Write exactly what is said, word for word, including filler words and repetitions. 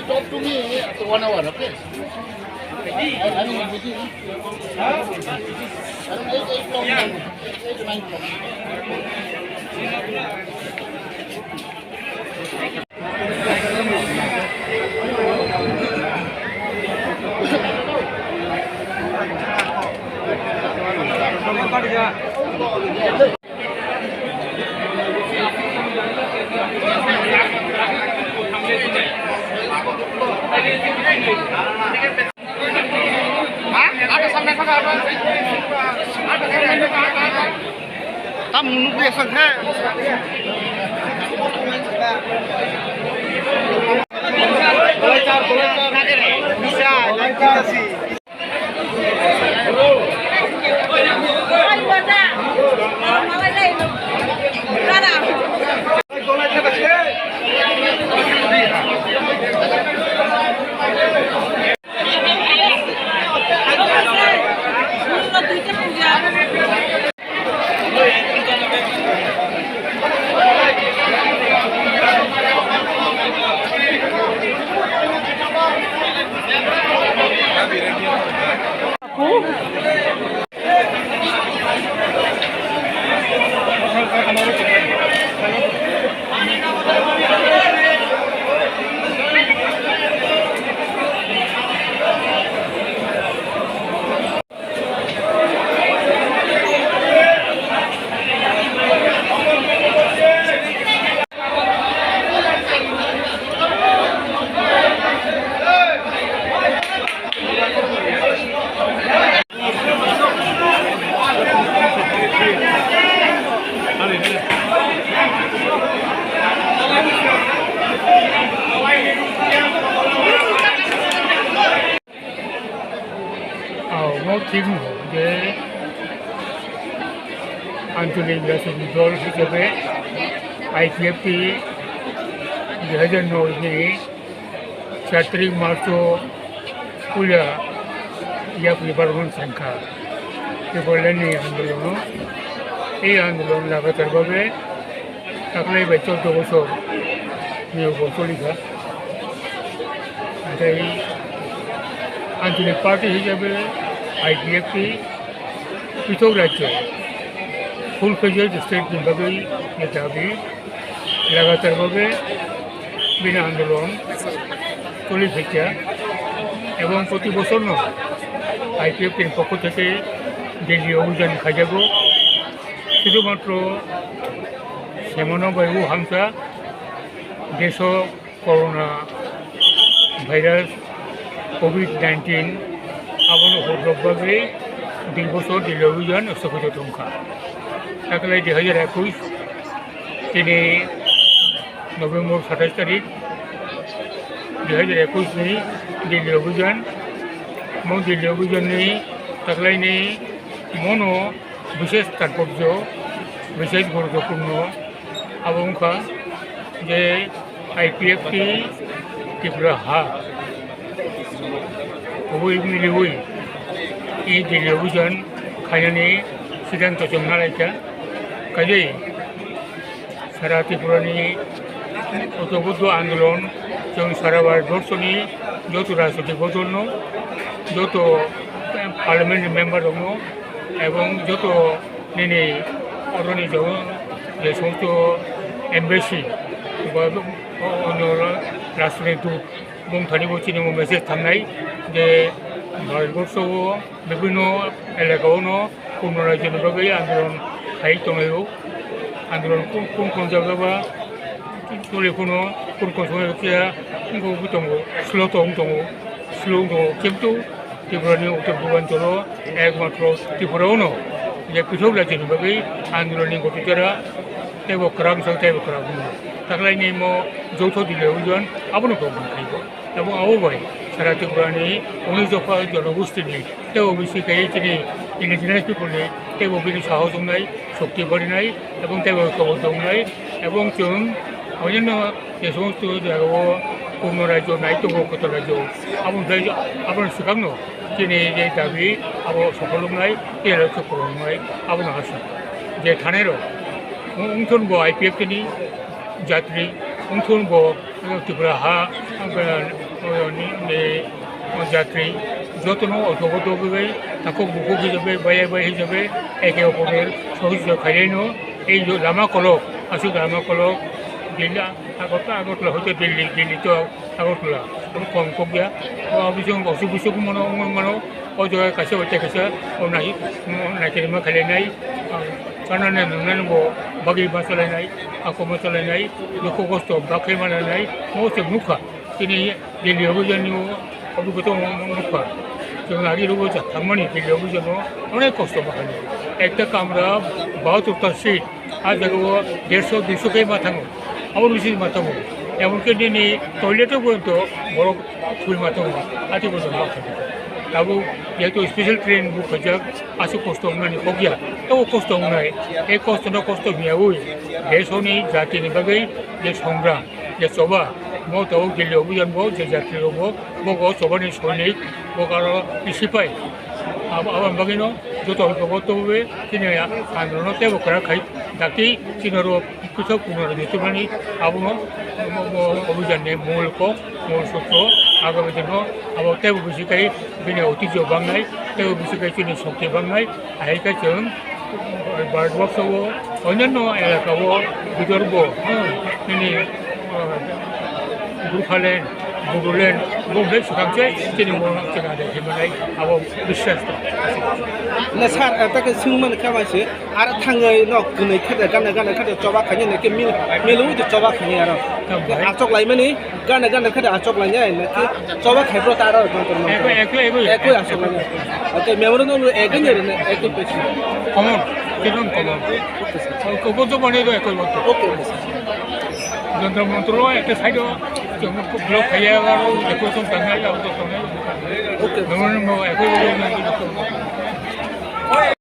Talk to me after one hour, okay? I, I will be with you. Huh? I don't know, eight, eight o'clock, eight to nine o'clock. Tam nunggu ya sang he. Bisa, nanti kasih. Omo thik no je Anchalik Rajnitik Dol hisabe I P F T dui hajar noi ni char tarik March o puila yapri barman sangkha. Tipraland ni andolono, ei andolon lagatar bhabe taklai bai choddo bosor ni upo cholikha. Tei Anchalik party hisabe I P F T pithok rajyo, full fledged state ni bagwi ni dabi lagatar bhabe bini andolon choli phaikha, ebong proti bochorno I P F T ni pokho theke Delhi obhijan khaijago. Sudhumatro semano bai o hamsa deso Corona virus, covid nineteen, abono horjak bagwi dui bochor Delhi obhijan sthogito tongkha. Taklai dui hajar ekush tini November satais tarik dui hajar ekush ni Delhi obhijan. Mo Delhi obhijan ni taklai ni mono bishesh tatporjo, bishesh guruttopurno abo wngkha je I P F T Tripura ha kubui miliui e Delhi obhijan khainani siddhanto chwng nalaikha. Kaijai sara Tripura ni otobuddo andolon chwng sara Bharatborsho ni joto rajnitik dol no, joto parliament ni member rok no, ebong joto nini oroni jogo je somosto embassy ba onyo rashtroni dut bumthani bo chini bo message thangnai je Bharatborsho o bibhinno elaka o no Purno rajyoni bagwi andolon khai tonglaio. Andolon kun, kun, kun jaga ba choli phano kun, kun somoi khe wngwi tongo, slow tong tongo, slow tongo. Kintu Tripura ni uttor purbanchalo ekmatro Tripura ono je pithok rajyoni bagwi andolon ni gotitara teibo kwrang sak teibo kwrang hwnwi taklaini mo joutho Delhi obhijan abono program khaibo. Tabuk abo bai sara Tripura ni unis dopha jonogosti ni tei O B C kaiwi chini indigenous people ni teibo bini sahos wngnai, shokti barinai, ebong teibo kobor tongnai, ebong chwng onyanno je somosto jagao Purno rajyo nai tongo, kotor rajyo, aboni sai, aboni swkangno chini je dabi abo sophol wngnai, tei aro chukor wngnai, abono aswk. Je thanai rok, wng thun bo I P F T ni jatri, wng thun bo Tripura ha, ang, eh, ni, ni, jatri, jotono otobo dogwi bai, takhuk bukhuk hisabe, bai bai hisabe, eke opore sohijota khailai no, ei jo lama kolok, aswk lama kolok, Delhi, Agartala, Agartala hoite Delhi, Delhi to Agartala, abo kom kok ya, o abo jong bosuk bosuk mano, mano, o jaga kaisa bai tei kaisa, o nai, nai khe ma khailai nai, chana nai nang nai bo bagwi ma chalai nai, ako ma chalai nai, dukhu kosto bakhe ma nai nai, mo se nukha, tini Delhi obo jani o, obo koto mo nukha, chwng agi rogo ja thangmani Delhi obo jano, onek kosto bakha nai, ekta kamra bahatur ta seat, a jaga o derso duiso khe ma thango, abo bisi ma thango, emon khe nini toilet o bo to borok thul ma thango, ati bo jano bakha nai, abo jehetu special train book khaijak, aswk kosto wngnani kok ya, tabo kosto wngnai, e kosto no kosto hwnyaui, desoni jatini bagwi je songra, je choba, mo tabuk Delhi obo jani bo, je jatri rok bo, bo o choba ni soinik, bo aro sipai, abo, aboni bagwi no joto bo tobwi chini androno tebo kwrak khai dakti chini oro Kisa kunora ni tubani abono obijan ni mul kok, mul sutro, agami dino abo tebo bisi kai bini otijo bangnai, tebo bisi kai chini shokti bangnai, ahai kai chwng Bharatbharsho o, onyanno elaka o, Vidarbho, hmm, nini, ah, Gurkhaland, Bodoland, bo hwnkhe swkang se chini bo chwng ada hinmani abo biswas tong. Na sir, eh, ta khe swngmani kama se, aro thangwi no kwnwi khe de gana gana khe de choba khaini ne khe mil, milu de choba khaini aro. Tambai. Achok laimani gana gana khe de achok lainai ne khe choba khai bro ta aro jontro mantro. Ekoi, ekoi, ekoi. Ekoi achok lainai. Okay, memory no ekoi ne ne ekoi pechi. Common, kidon common. Okay, sir. Ko ko to bane do ekoi boto. Okay, okay, sir. Jontro mantro ekta side o, block khaya aro ekoi ton tangai aro to tangai. Okay, sir. Memory no ekoi boto.